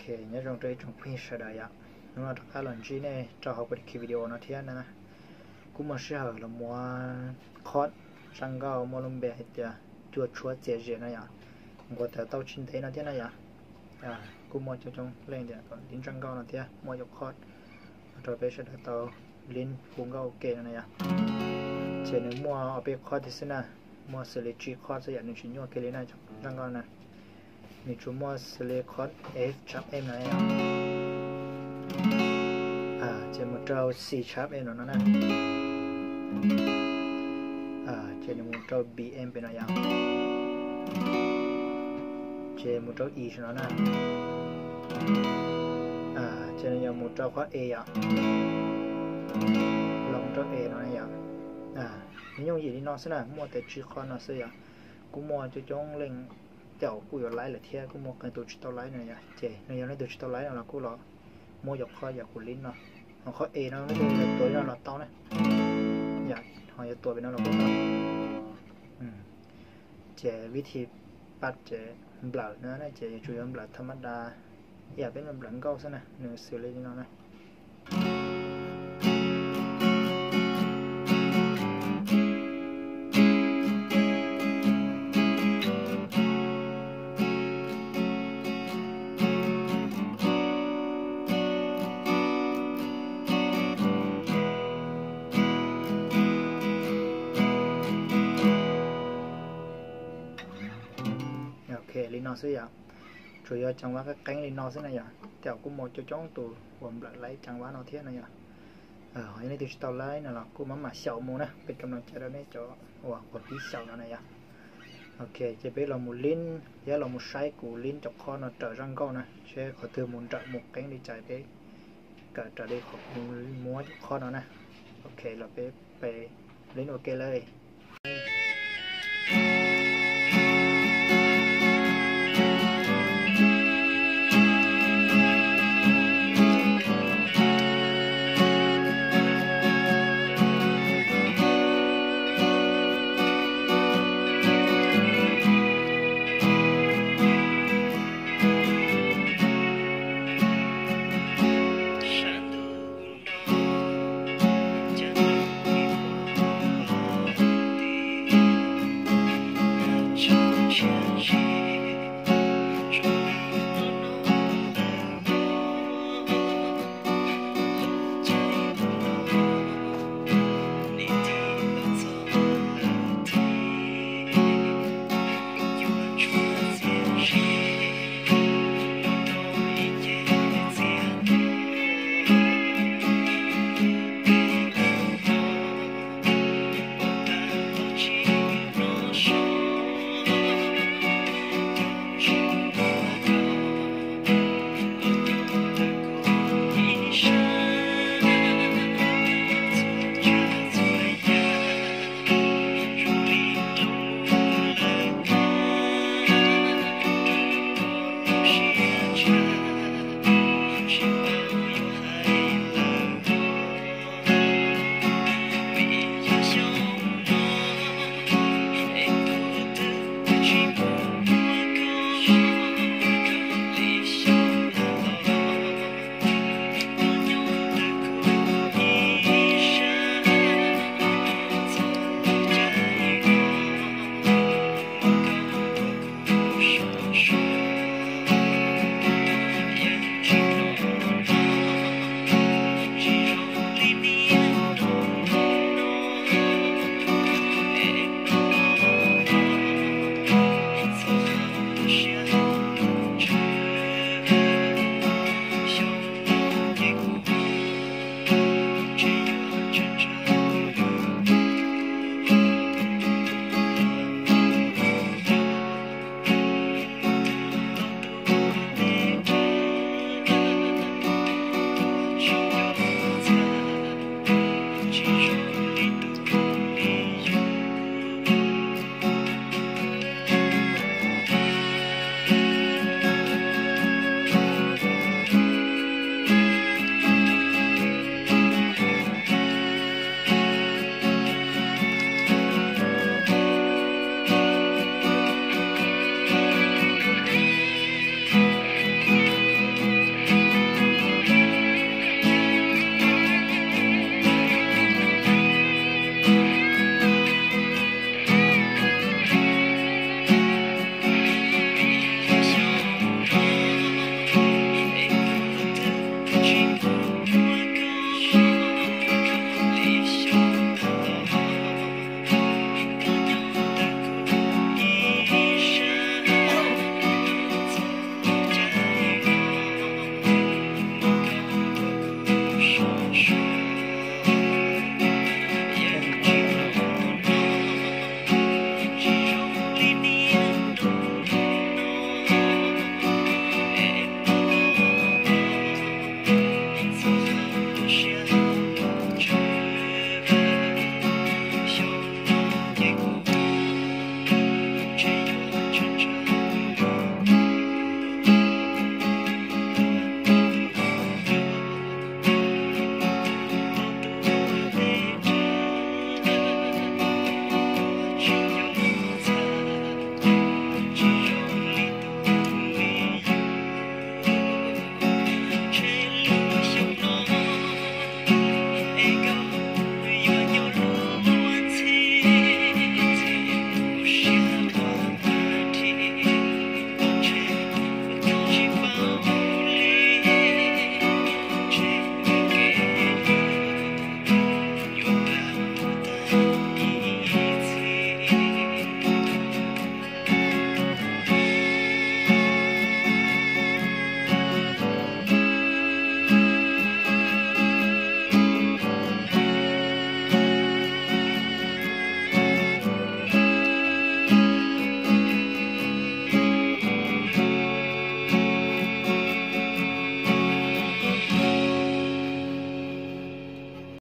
Nyob zoo rau ib tsoom phooj ywg sawv daws yom, hnub no rov qab los ntsib nej rau hauv kuv daim video no thiab na. Kuj muaj sij hawm los muab chord zaj nkauj muaj lub npe hais tias Cua Tshuab Txias Zias no yom, nquas tas tau tsis ntev no thiab na yom. Kuj muaj coob coob leej tias kom lib zaj nkauj no thiab muaj cov chord rau peb sawv daws tau lib hu nkauj ua ke no na yom. Ces nws muaj ob peb chord thiab xwb na, muaj xws li tsib chord xwb yom, nws tsis nyuaj kiag li na zaj nkauj na. Nws tsuas muaj xws li chord F sharp M no, ces mus rau C sharp M no na, ces nws mus rau B M pem no yom, ces mus rau E no na, ces nws yuav mus rau chord E yom, los rau E no na yom. Nws yooj yim li no xwb na, muaj tej tsib chord no xwb yom. Kuj muaj coob coob leej caum kuj yuav laib lawm thiab kuj muaj qee tus tsis tau laib no yom, ces nws yog leej twg tsis tau laib no los kuj los muab cov chord yam kuv lib no, ho chord E no leej twg yuav tuav li no los tau na, yom, ho yuav tuav pem no los kuj tau. Ces vib thi pab ces nplawm na, ces yuav tsum yuav nplawm tha ma da, ib yam peb nplawm nkauj xwb na, nws xws li li no na. Ok, li no xwb yom. Tsuas yog ceev vab qeeb qeeb li no xwb na yom. Tej zaum kuj muaj coob coob tus uas nplawm laib ceev vab no thiab na yom. Ho yog leej twg tsis tau laib no los kuj mam mam xyaum mus na, peb kam no cas rau nej cov uas ua pib xyaum no na yom. Ok, ces peb los mus lib thiab los mus saib kuv lib cov chord no raws zaj nkauj na, seb qhov twg mus nrawm mus qeeb li cas peb kawm raws li qhov kuv muab cov chord no na. Ok, los peb pe lib ua ke lawm.